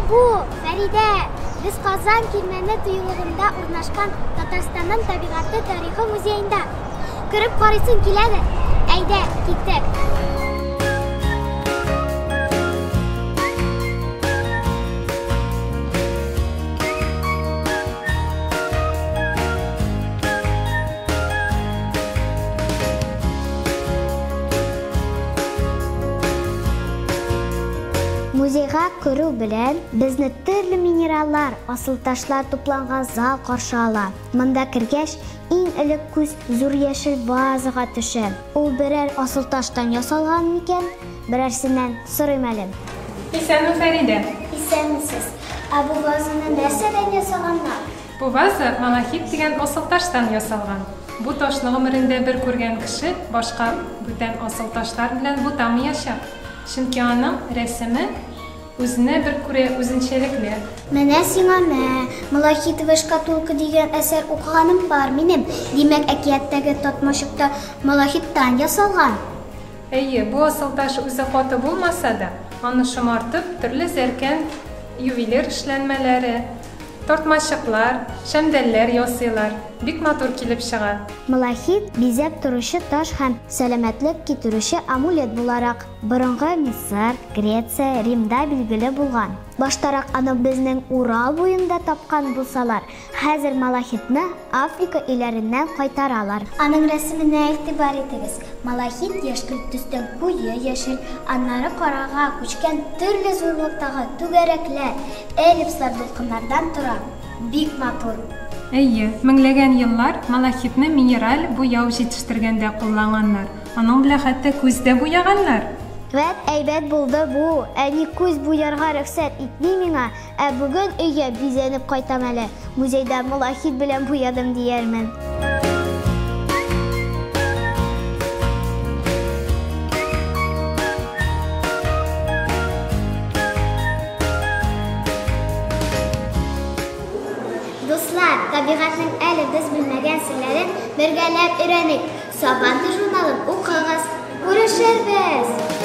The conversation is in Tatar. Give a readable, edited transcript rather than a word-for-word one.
бу, Фәридә? Без Казан Кирмәне тыюлыгында урнашкан Татарстанның табигате тарихы музеенда. Кереп карыйсың киләме? Әйдә, киттек. Музейга керү белән безне төрле минераллар, асылташлар тупланган зал каршы ала. Монда кергәч, иң элек күз зур яшел вазага төшә. Ул берәр асылташтан ясалган микән? Берәрсеннән сорыйм әле. Исәнме, Фәридә! Исәнмесез! Ә бу вазаны нәрсәдән ясаганнар? Бу ваза малахит дигән асылташтан ясалган. Бу ташны гомерендә бер күргән кеше башка бүтән асылташлар белән бутамыячак, чөнки аның рәсеме үзенә бер күрә үзенчәлекле. Менә сиңа мә! Малахитовая шкатулка дигән әсәр укыганым бар минем. Димәк, әкияттәге тартмачык та малахиттан ясалган. Әйе, бу асылташ үзе каты булмаса да, аны шомартып, төрле зәркән ювелир эшләнмәләре, тартмачыклар, шәмдәлләр ясыйлар. Бик матур килеп чыга. Малахит, бизәп торучы таш һәм сәламәтлек китерүче амулет буларак, борынгы Мисыр, Греция, Римда билгеле булган. Баштарак аны безнең Урал буенда тапкан булсалар, хәзер малахитны Африка илләреннән кайтаралар. Аның рәсеменә игътибар итегез, малахит яшькелт төстән куе яшел, аннары карага күчкән төрле зурлыктагы түгәрәкләр, эллипслар, дулкыннардан тора. Бик матур. Әйе, меңләгән еллар малахитны минераль буяу җитештергәндә кулланганнар. Аның белән хәтта күз дә буяганнар. Вәт әйбәт булды бу, әни күз буярга рөхсәт итми миңа, ә бүген өйгә бизәнеп кайтам әле, музейда малахит белән буядым диярмен. Дуслар, табигатьнең әле без белмәгән серләрен бергәләп өйрәник. Сабантуй журналын укыгыз. Күрешербез!